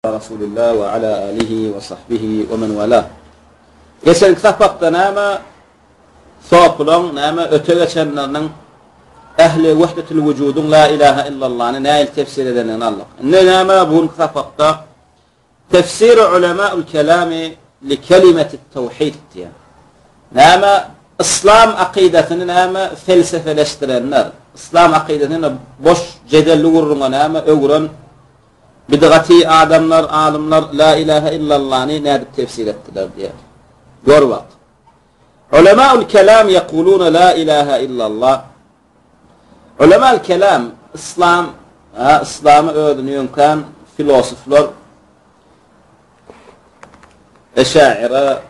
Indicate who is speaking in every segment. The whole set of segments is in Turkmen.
Speaker 1: Rasulillah we ala alihi we sahbihi we men wala. Geçenki sapakda näme sopulaň näme öte geçenleriniň ähli wahdetul wujudyň la ilaha illallany nähili tefsir edendigini aldyk. Indi näme bu günki sapakda tefsir ulemaul kelami li kelimetit tawhid diýen. Näme yslam akydasyny näme felsefeleşdirenler, yslam akydasyny boş jedelli gürrüňe näme öwren Bidgaty adamlar, alymlar La ilahe illallany nädip tefsir etdiler diýýär. Gör bak. Ulemaul kelam ýekuluna la ilahe illallah. Ulemaul kelam yslam, ha, yslamy özüni ýöňkän filosoflar Eşaira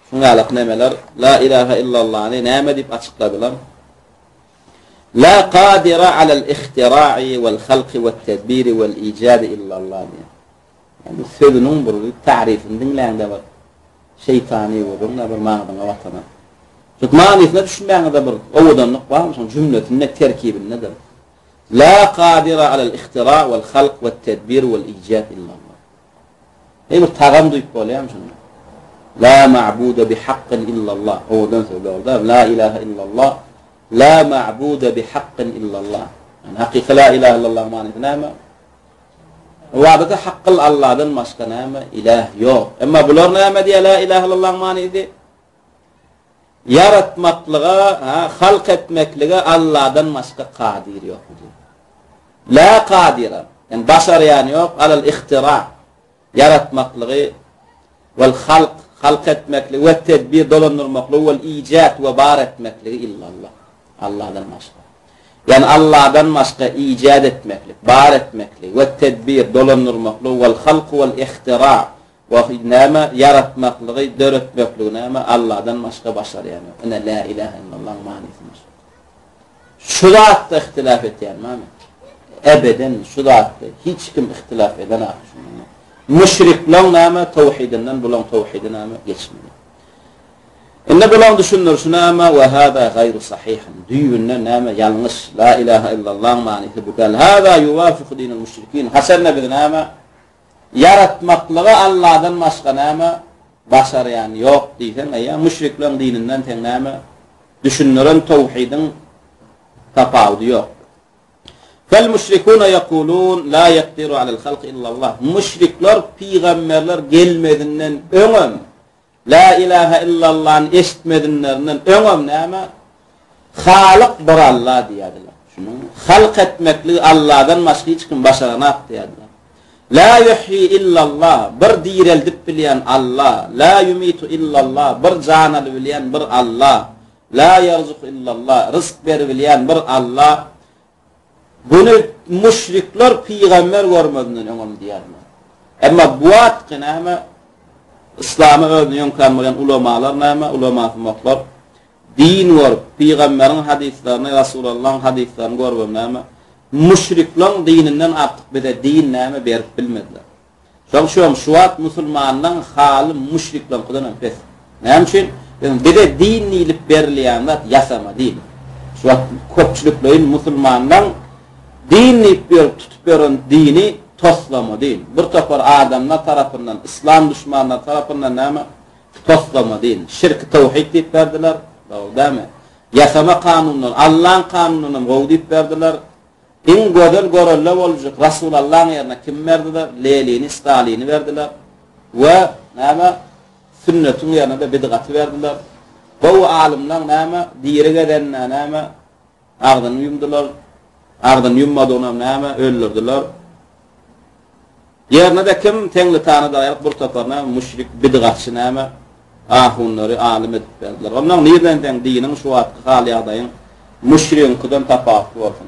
Speaker 1: şuň ýalak nemeler La ilahe illallany näme diýip açykladylar? La kadira alel ihtira'i vel halki ve tedbiri vel icadi illallah diýýär. Ýani sözüniň bir tarifini diňläňde bir şeýtany gürrüň-de bir maňzyňa batana. Şu manysyna düşünmäňizde bir owadanlyk barmy şoň jümlesinde, terkibindedir. La kadira alel ihtira vel halk ve tedbir vel icad illallah. Heý bir tagam duýup bolýarmy şunda? La ma'bude bi hakkyn illallah. Owadan söz dogry däl. La ilahe illallah. La ma'bude bi hakkyn illallah. Yani hakyky la ilahe illallah manysy näme? Ybadata hakkyl Allahdan başga näme? Ilah ýok. Emma bular näme diýýär la ilahe illallah manysy? Ýaratmaklyga, ha, halk etmeklige Allahdan başga kadyr ýok diýýär. La kadira, ýagny başarýan ýok, alal ihtira, ýaratmaklygy, wal halk, halk etmekligi, we tedbir, dolandyrmaklygy, wal ijat, we bar etmekligi illallah, Allahdan başga. Ýagny Allahdan başga ijat etmeklik, bar etmekligi, we tedbir, dolandyrmaklygy, wal halk, wal ihtira, we näme, ýaratmaklygy, döretmekligi näme, Allahdan başga başarýan ýok. Ine, la ilahe illallahyň manysy şu. Şu zatda ihtilaf etýän barmy? Ebeden şu zatda hiç kim ihtilaf edenak şunda. Müşriklaň näme tawhidinden bulaň tawhidi näme geçmedi. Indi bulaň düşündirişi näme we hada gaýru sahih. Düýbünden näme ýalňyş. La ilaha illallah manysy bu däl. Hada yuwafiku dinul müşrikin. Haçanda biz näme ýaratmaklygy Allahdan başga näme başarýan ýok diýseň, eýýäm müşriklaň dininden sen näme Düşündiren towhidiň tapawudy ýok. Fel müşrikune ýekulun la ýekdiru alel halki illallah. Müşrikler pygamberler gelmezinden öňem la ilahe illallany eşitmezinlerinden öňem näme? Halyk bir Alla diýýärdiler. Şunuň halk etmekligi Alladan başga hiç kim başaranak diýýärdiler. La yuhyi illallah, bir direldip bilýän Alla, la yumitu illallah, bir jan alybilýän bir Alla, la ýerzuku illallah, ryzk beribilýän bir Alla. Buny müşrikler pygamber görmezinden öňem diýýärler. Emma bu wagtky näme? Yslama özüni ýöňkän bolýan ulamalar näme? Ulamasumaklar Din görüp, pygamberiň hadyslaryny, Rasulallaň hadyslaryny görübem näme, müşriklaň dininden artyk bize din näme berip bilmediler. Şoň üçinem şu wagt musulmanlaň haly müşriklaňkydan hem pes. Näme üçin? Bize din diýlip berilýän zat ýasama din. Şu wagt köpçülikleýin musulmanlaň din diýip ýörüp tutup ýören dini toslama din. Bir topar adamlar tarapyndan, yslam duşmanlary tarapyndan näme Toslama din. Şirki towhid diýip berdiler. Dogry dälmi? Ýasama kanundan, Allaň kanunyndan gowy diýip berdiler. Iň gözel görelde boljak Rasulallaň ýerine kimi berdiler? Lelini, Stalini berdiler. We näme? Sünnetiň ýerine-de bidgaty berdiler. Gowy alymlaň näme? Diri gezenine näme? Agzyny ýumdular. Agzyny ýummadygynam näme? Öldürdiler. Ýerine-de kim Teňlitany daýalyp bir topar näme müşrik, bidgatçy näme ahunlary alym edip berdiler. Onnoň nirden seň diniň şu wagtky hal-ýagdaýyň müşrigiňkiden tapawutly bolsun.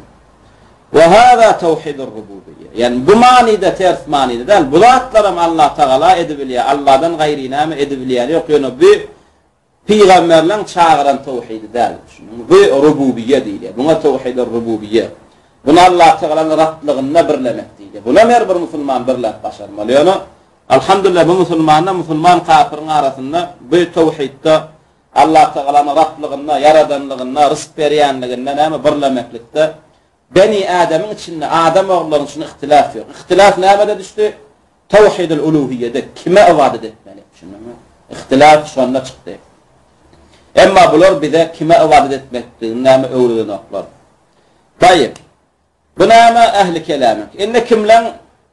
Speaker 1: Wa hada tawhidur rububiyye. Ýani bu manyda ters manyda däl. Bu zatlaram Allah Tagala edibilýär. Allahdan gaýry näme edibilýäni ýok. Ýöne bu Pygamberleň çagyran towhidi däl. Düşündiňmi? Bu rububiýe diýilýär. Buňa towhid-ur rububiýe. Buny Allatagalanyň Rablygynda birlemek diýilýär. Bunam her bir musulman birläp başarmaly. Ýöne, alhamdulillah, bu musulmanda musulman kapyryň arasynda bu towhidde Allatagalanyň Rablygynda, ýaradanlygynda, rysk berýänliginde näme birlemeklikde. Beni Ademiň içinde, adam ogullaryň içinde ihtilaf ýok. Ihtilaf nämede düşdi? Tawhidul uluhiýede kime ybadat etmeli? Düşündiňmi? Ihtilaf şonda çykdy. Emma bular bize kime ybadat etmekligini näme öwredenoklar. Taýyp. Bu näme ähli kelamyň? Indi kimleň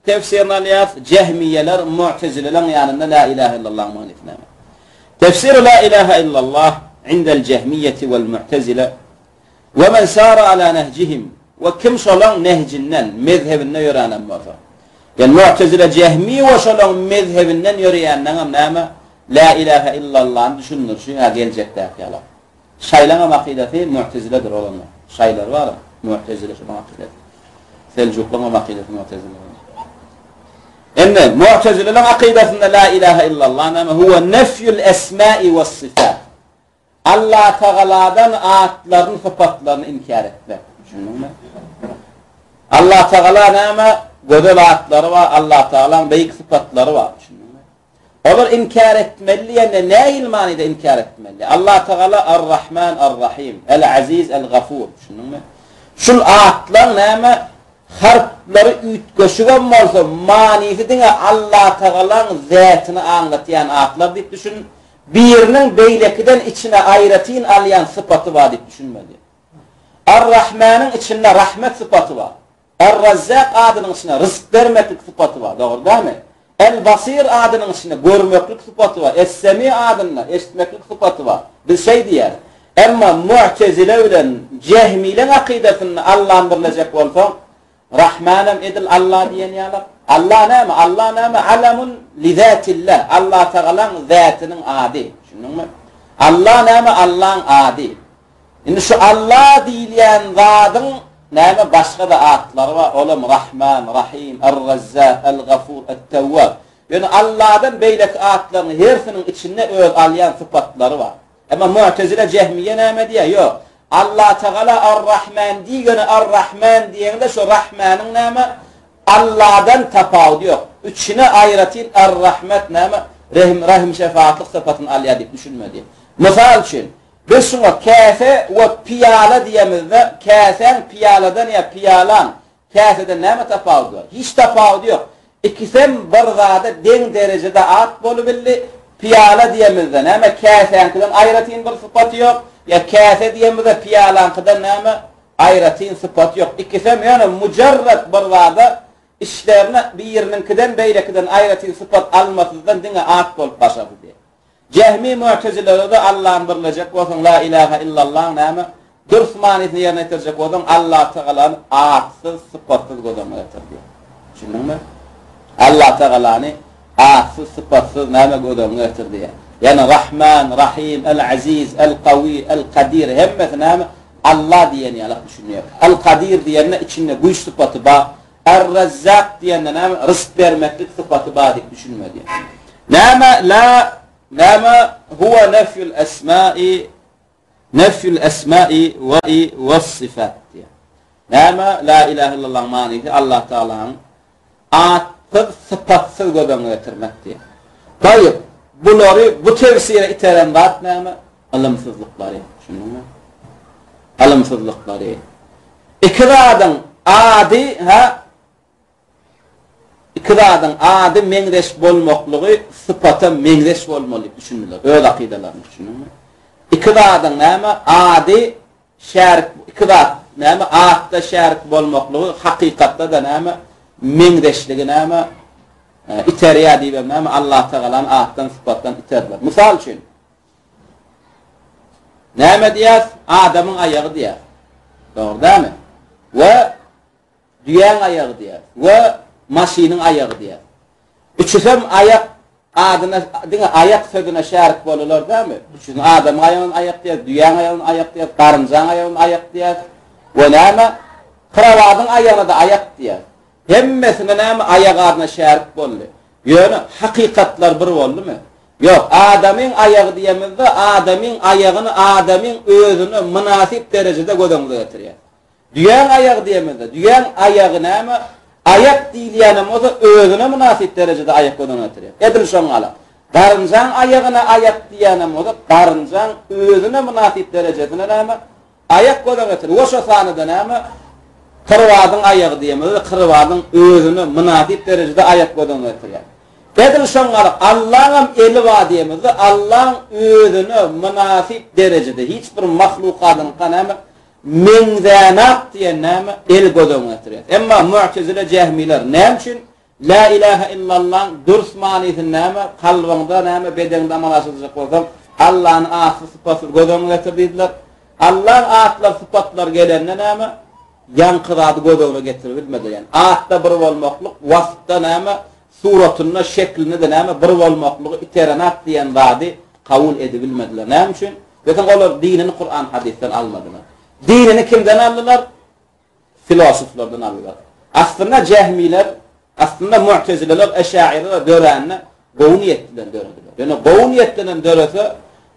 Speaker 1: tefsirini alýas? Jehmiýeler, mu'tezileleň ýanynda la ilahe illallahyň manysy näme? Tefsiru la ilahe illallah indel jehmiýeti wel mu'tezile we men sara ala nehjihim we kim şolaň nehjinden, mezhebinde ýöränem bolsa. Ýani mu'tezile jehmi we şolaň mezhebinden ýöreýänleňem näme? La ilahe illallahny düşündirişi hä geljekdäki ýaly. Şaýlaňam akydasy mu'teziledir olanlar. Şaýlar bar-a, mu'tezile şolaň akydasy. Seljuklaňam akydasy mu'tezile. Indi mu'tezileleň akydasynda la ilaha illallah näme? Huwa nefýul esma'i was sifat. Allah Tagaladan atlaryny, sypatlaryny inkär etmek. Düşündiňmi? Allah Tagala näme? Gözel atlary bar, Allah Tagalaň beýik sypatlary bar. Düşündiňmi? Olar inkär etmeli diýende nähili manyda inkär etmeli? Allatagala Ar-Rahman Ar-Rahim, El-Aziz El-Gafur, düşündiňmi? Şul atlaň näme harplary üýtgeşigem bolsa manysy diňe Allatagalaň zätini aňlatýan atlar diýip düşün, biriniň beýlekiden içine aýratyn alýan sypaty bar diýip düşünmeli. Ar-Rahmanyň içinde rahmet sypaty bar. Er-Rezzak adynyň içinde ryzk bermeklik sypaty bar, dogry dälmi? El-Basir adynyň içinde görmeklik sypaty bar, Es-Semi adynda eşitmeklik sypaty bar. Biz şeý diýýäris. Emma Mu'tezile bilen Jehmileň akydasynda Allany birlejek bolsaň, Rahmanam edil Alla diýen ýaly. Alla näme? Alla näme? Alamun li zatillah. Allatagalaň zatynyň ady. Düşündiňmi? Alla näme? Allaň ady. Indi şu Alla diýilýän zadyň näme başga-da atlary bar, olam Rahman, Rahym, Er-Rezzak, El-Gafur, Et-Tewwab. Ýöne Alladan beýleki atlaryň hersiniň içinde öz alýan sypatlary bar. Emma Mu'tezile, Jehmiýe näme diýýär? Ýok. Allatagala Er-Rahman diý, ýöne Er-Rahman diýeňde şu Rahmanyň näme Alladan tapawudy ýok. Üçüne aýratyn Er-Rahmet näme Rehim, Rahim-şefagatlyk sypatyny alýar diýip düşünmedi. Mysal üçin, Biz şuňa käse we pyýala diýemizde, käsäň pyýaladan ýa pyýalaň käseden näme tapawudy bar? Hiç tapawudy ýok. Ikisem bir zada deň derejede at bolubildi. Pyýala diýemizde, näme käsäňkiden aýratyn bir sypaty ýok, ýa käse diýemizde pyýalaňkydan näme aýratyn sypaty ýok. Ikisem ýöne mujarrat bir zada içlerine biriniňkiden beýlekiden aýratyn sypat almasyzdan diňe at bolup başardy. Jehmi mu'tezilelerde Allany birlejek bolsaň la ilaha illallaň näme dürs manysyny ýerine ýetirjek bolsaň Allatagalany atsyz sypatsyz göz öňüne getir diýýär. Düşündiňmi? Allatagalany atsyz sypatsyz näme göz öňüne getir diýýär. Ýagny Rahman, Rahim, El-Aziz, El-Kawi, El-Kadir hemmesi näme Alla diýen ýalak düşünýär. El-Kadir diýende içinde güýç sypaty bar. Er-Rezzak diýende näme? Ryzk bermeklik sypaty bar diýip düşünme diýýär. Näme la näme huwa nefýul esma'i nefýul esma'i we we sifat diýýär. Näme la ilahe illallahyň manysy Allah Taalanyň atsyz, sypatsyz göz öňüne getirmek diýýär. Taýyp, bulary bu tefsire iteren zat näme? Ylymsyzlyklary. Düşündiňmi? Ylymsyzlyklary. Iki zadyň ady, hä? Iki zadyň ady meňzeş bolmaklygy sypata meňzeş bolmaly diýip düşündiler. Öz akydalaryny düşündiňmi? Iki zadyň näme? Ady şärik, iki zat näme? Atda şärik bolmaklygy hakykatda-da näme? Meňzeşligi näme? Iterýär diýibem näme? Allah Tagalany atdan, sypatdan iterdiler. Mysal üçin, Näme diýýäs? Adamyň aýagy diýýäs. Dogry dälmi? We düýäň aýagy diýýäs. We maşynyň aýagy diýýäs. Üçüsem aýak adyna diňe aýak sözüne şärik boldular dälmi? Üçüsini adamyň aýagyna aýak diýýäs, düýäň aýagyna aýak diýýäs, garynjaň aýagyna aýak diýýäs. We näme? Krowadyň aýagyna-da aýak diýýäs. Hemmesine näme aýak adyna şärik boldy. Ýöne hakykatlar bir boldumy? Ýok, adamyň aýagy diýemizde, adamyň aýagyny adamyň özüne mynasyp derejede göz öňümize getirýäs. Düýäň aýagy diýemizde, düýäň aýagy näme, aýak diýilýänem bolsa özüne mynasyp derejede aýak göz öňüne getirýäs. Edil şoň ýaly, garynjaň aýagyna aýak diýýänem bolsa, garynjaň özüne mynasyp derejesine näme, Aýak göze getir. We şo sanyda näme? Krowadyň aýagy diýemizde krowadyň özüne mynasyp derejede aýak göz öňüne getirýär. Edil şoň ýaly Allaňam eli bar diýemizde Allaň özüne mynasyp derejede hiç bir mahlukadyňka näme meňzänak diýen näme el göz öňüne getirýär. Emma mu'tezile jehmiler näme üçin Lä ilähe illallaň dürs manysyny näme, kalbyňda näme, bedeňde amala aşyrjak bolsaň, Allanyň atly sypatyny göz öňüňe getir diýdiler. Allaň atlary sypatlary gelende näme, ýaňky zady göz öňüne getiribilmediler. Ýagny atda bir bolmaklyk, waspda näme, suratynda, şeklinde-de näme, bir bolmaklygy iterenak diýen zady kabul edibilmediler. Näme üçin? Diýseň olar dinini Kuran hadysdan almadylar. Dinini kimden aldylar? Filosoflardan aldylar. Aslynda jehmiler, aslynda mu'tezileler, eşaireler dörände gowy niýet bilen dörediler. Ýöne gowy niýet bilen dörese,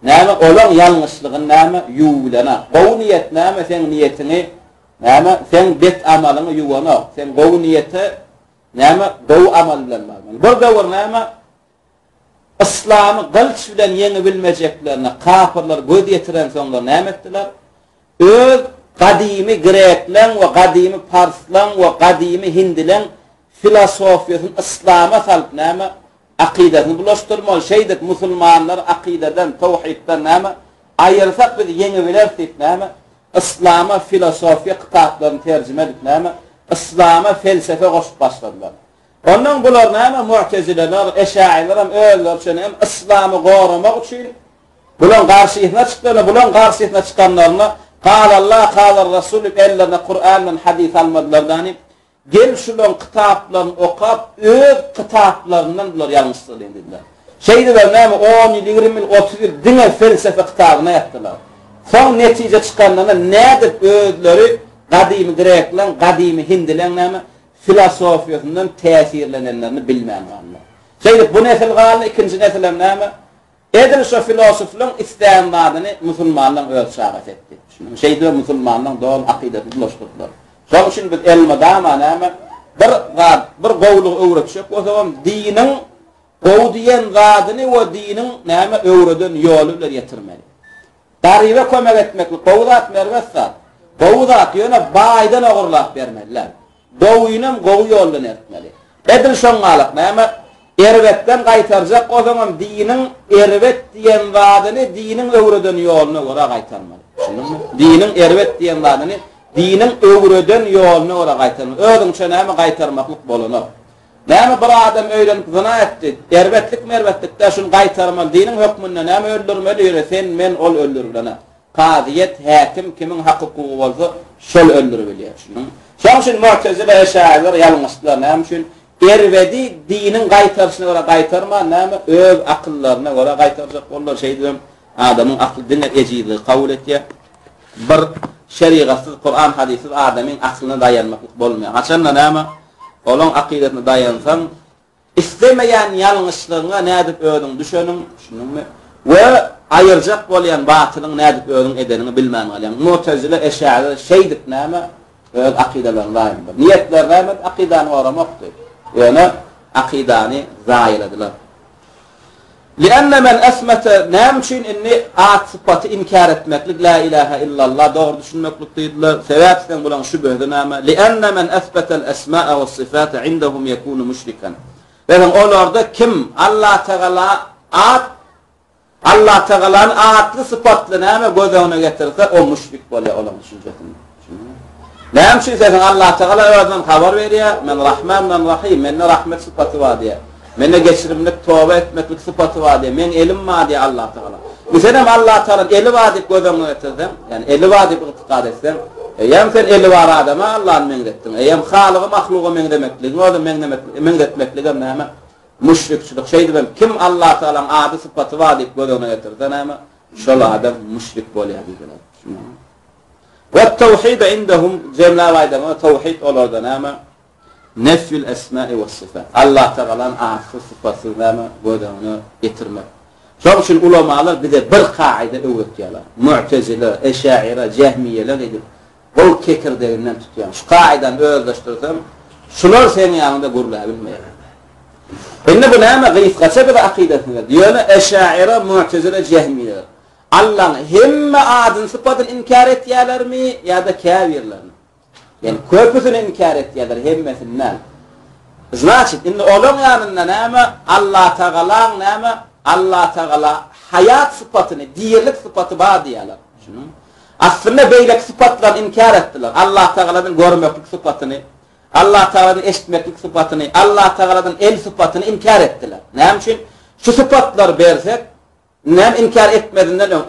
Speaker 1: näme olaň ýalňyşlygyny näme ýuwubilenok. Gowy niýet näme seň niýetiňi näme seň bet amalyňy ýuwanok. Sen gowy niýete näme gowy amal bilen barmaly. Bir döwür näme Yslamy gylyç bilen ýeňibilmejeklerine kapyrlar göz ýetirensoňlar näme etdiler? Öz gadymy grekleň we gadymy parslaň we gadymy hindileň filosofiýasyny yslama salyp näme akydasyny bulaşdyrmaly, şeýdip musulmanlary akydadan, towhidden näme aýyrsak biz ýeňibileris diýip näme yslama filosofiýa kitaplaryny terjime edip näme yslama felsefe goşup başladylar. Ondan bular näme mu'tezileler, eşailer hem özleriçe hem yslamy goramak üçin Bulaň garşysyna çykdylar, bulaň garşysyna çykanlarynda Galallah, galar Rasul diýip ellerine Kur'an bilen hadys almadylar dani. Gel şulaň kitaplaryny okap, öz kitaplaryndan bular ýalňyşdyrylyň diýdiler. Şeýdibem näme on ýyl, 20 ýyl, 30 ýyl diňe felsefe kitabyna ýatdylar. Soň netije çykanlarynda nädip özleri gadymy grekleň, gadymy hindileň näme filosofiýasyndan täsirlenenlerini bilmän galdylar. Şeýdip bu nesil galdy, ikinji nesilem näme? Edil şo filosoflaň islän zadyny musulmanlaň öz çagasy etdi. Düşündiňmi? Şeýdibem musulmanlaň doly akydasyny bulaşdyrdylar. Şoň üçin biz elmydama näme, bir zat, bir gowulygy öwretjek bolsagam, diniň gowy diýen zadyny we diniň näme öwreden ýoly bilen ýetirmeli. Garyba kömek etmeklik gowy zatmy, erbet zat? Gowy zat, ýöne baýdan ogurlap bermeli däl. Gowynam gowy ýoldan eltmeli. Edil şoňňalak näme, erbetden gaýtarjak bolsaňam diniň erbet diýen zadyny diniň öwreden ýoluna görä gaýtarmaly. Düşündiňmi? Diniň erbet diýen zadyny diniň öwreden ýoluna görä gaýtarmaly. Özüňçe näme gaýtarmaklyk bolanok. Näme bir adam öýlenip zyna etdi, erbetlikmi erbetlik-dä, şuny gaýtarmaly, diniň hökmünde näme öldürmeli, ýöne sen, men, ol öldürilene. Kazyýet, häkim kimiň hak-hukugy bolsa, şol öldüribilýär. Düşündiňmi? Şonuň üçin Mu'tezile, Eşairler ýalňyşdylar. Näme üçin? Erbedi diniň gaýtaryşyna görä gaýtarman, näme, öz akyllaryna görä gaýtarjak boldular. Şeýdibem adamyň akly diňe ejizligi kabul etýär. Bir şerigatsyz, Kuran, hadyssyz adamyň aklyna daýanmaklyk bolmaýar. Haçanda näme, olaň akydasyna daýansaň, Islemeýän ýalňyşlygyňa nädip özüň düşeniň, düşündiňmi? We aýyrjak bolýan batylyňy nädip özüň edeniňi bilmän galýaň. Mu'tezile, eşaire şeýdip näme, öz akydalaryny zaýaladylar. Niýetleri nämedi? Akydany goramakdy. Ýöne akydany zaýaladylar. Li'enne men esmete, näme üçin indi at sypaty inkär etmeklik la ilahe illallah dogry düşünmeklik diýdiler. Sebäp diýseň bulaň şübhesi näme? Li'enne men esbetel esma'a we syfate indehum yekunu müşriken. Diýseň olarda kim Allatagala at Allatagalany atly sypatly näme göz öňüne getirse o müşrik bolýar olaň düşünjesinde. Näme üçin diýseň Allatagala özünden habar berýär, Men Rahman, men Rahym, mende rahmet sypaty bar diýýär. Mende geçirimlik, toba etmeklik sypaty bar diýýär. Meň elim bar diýýär Allatagala. Indi senem Allatagalaň eli bar diýip göz öňüne getirseň, ýagny eli bar diýip ygtykad etseň, eýýäm sen eli bar adama Allany meňzetdiň. Eýýäm Halygy mahluga meňzemekligiň özi meňzetmekligem näme? Müşrikçilik. Şeýdibem kim Allatagalaň ady sypaty bar diýip göz öňüne getirse näme? Şol adam müşrik bolýar diýdiler. Wet-tawhid indehum, jemläp aýdanyňda tawhid olarda näme? Nefýül esma'i wes-sifat. Allah Tagalany atsyz, sypatsyz näme? Göz öňüne getirmek. Şonuň üçin ulamalar bize bir kaida öwretýärler. Mu'tezile, eşaire, jehmiýeler edip gol kekirdeginden tutýan. Şu kaidany özleşdirseň, şular seň ýanyňda gürläbilmeýär. Indi bu näme? Gysgaça bize akydasyny berdi. Ýöne eşaire, mu'tezile, jehmiýeler Allaň hemme adyny sypadyny inkär etýälermi ýa-da käbirlerini? Ýani köpüsini inkär etýärler, hemmesini däl. Znaçit, indi olaň ýanynda näme, Allatagalaň näme, Allatagala haýat sypatyny, dirilik sypaty bar diýýärler. Düşündiňmi? Aslynda beýleki sypatlaryny inkär etdiler. Allatagaladan görmeklik sypatyny, Allatagaladan eşitmeklik sypatyny, Allatagaladan el sypatyny inkär etdiler. Näme üçin? Şu sypatlary bersek, Näme inkär etmezinden öň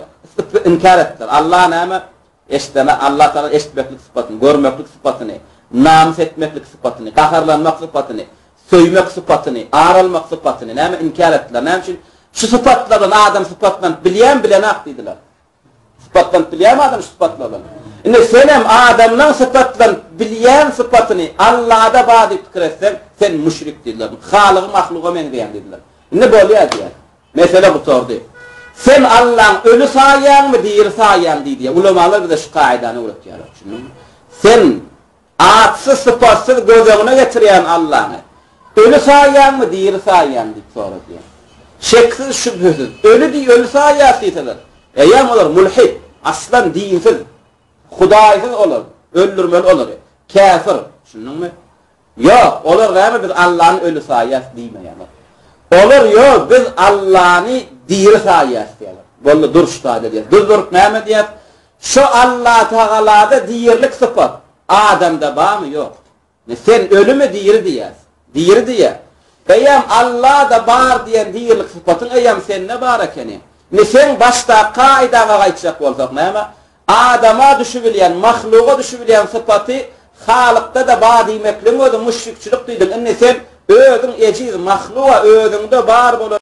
Speaker 1: inkär etdiler. Allah näme? Eşidene Allah Tagala eşitmeklik sypatyny, görmeklik sypatyny, namys etmeklik sypatyny, gaharlanmak sypatyny, söýmek sypatyny, ar almak sypatyny näme inkär etdiler. Näme üçin? Şu sypatlardan adam sypatlanyp bilýän bilenak diýdiler. Sypatlanyp bilýärmi adam şu sypatlardan? Indi senem adamlaň sypatlanyp bilýän sypatyny Allada bar diýip pikir etseň, sen müşrik diýdiler. Halygy mahluga meňzeýäň diýdiler. Indi bolýar diýýär. Mesele gutardy. Sen Allaň öli saýýaňmy, diri saýýaň diýdi. Ulamalar bize şu kaidany öwretýärler. Düşündiňmi? Sen atsyz, sypatsyz göz öňüne getirýän Allaňy öli saýýaňmy, diri saýýaň diýip sorady. Şeksiz, şübhesiz, öli diý, öli saýýas diýseler, eýýäm olar mulhid, aslan dinsiz, hudaýsyz olar, öldürmeli olary, käfir. Düşündiňmi? Ýok, olar näme biz Allany öli saýýas diýmeýärler. Olar ýok, biz Allany diri saýýas diýýärler. Boldy, dur şu taýda diýýär. Düz durup näme diýýär? Şu Allatagalada dirilik sypat adamda barmy? Ýok. Sen ölümi diri diýýäs. Diri diýýär. Eýýäm Allada bar diýen dirilik sypatyň eýýäm sende bar ekeni. Indi seň başdaky kaýdaňa gaýtjak bolsak näme? Adama düşübilýän, mahluga düşübilýän sypaty Halykda-da bar diýmekligiň özi müşrikçilik diýdiň. Indi sen özüň ejiz mahluga özüňde bar bolan.